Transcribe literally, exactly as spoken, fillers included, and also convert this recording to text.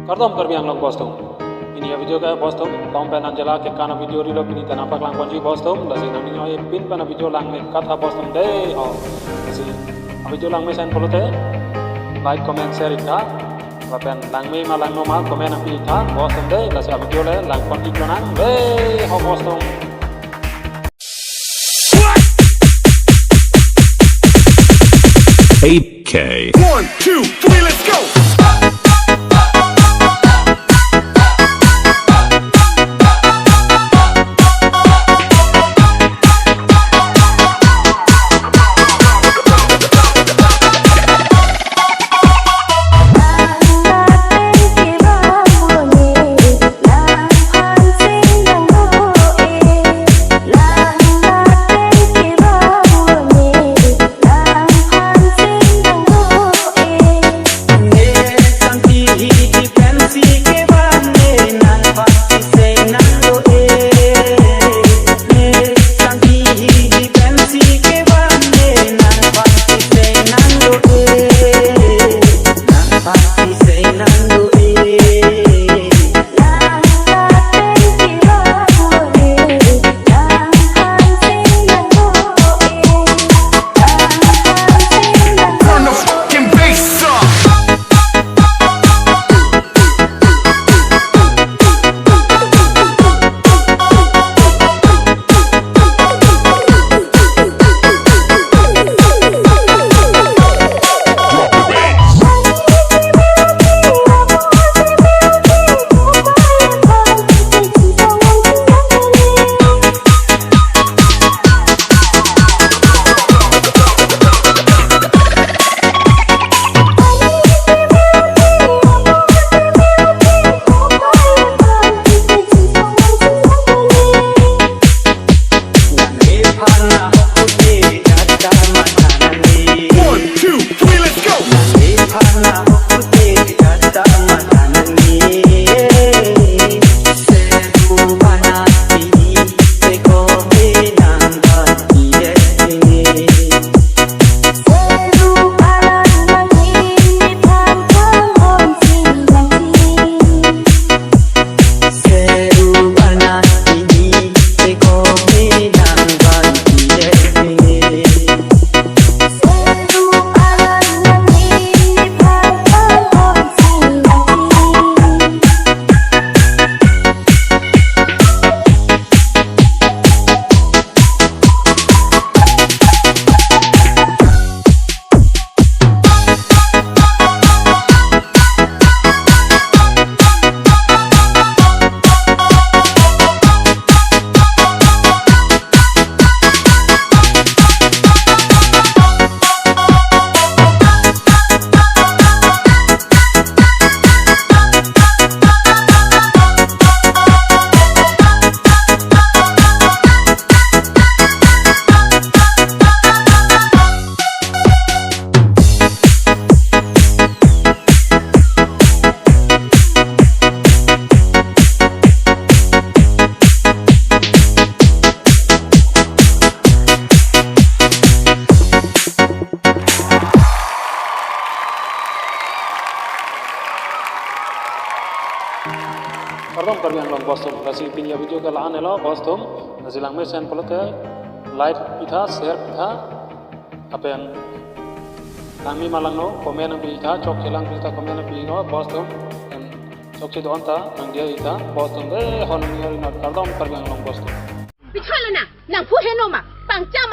Kardom Karbi Anglong bostum. Pini a-video ke bostum, tom pen Angela ke kan a-video rilo pini ta nangpaklang ponji bostum, lasi nangning oi pin pen a-video langme katha bostum dei ho. Lasi a-video langmesen pulote, like, comment, share iktha. Lapen langme ma langno ma comment nangpi iktha bostum dei, lasi a-video le lang pon iklonang dei ho bostum. Eight K. One, two, three, let's go. Turn the fucking bass up. One, two, three, let's go. Kardom Karbi Anglong bostum, lasi pini a-video ke la-an helo bostum, lasi langmesen pulote like pitha, share pitha, lapen langme ma langno comment nangpi pitha, chokche lang pitha comment nangpi pitha bostum, em, chokche do-an ta nangdiya pitha bostum, eh, hon niyori not kardom Karbi Anglong bostum. Pichala na, nangphu heno ma, pangchama.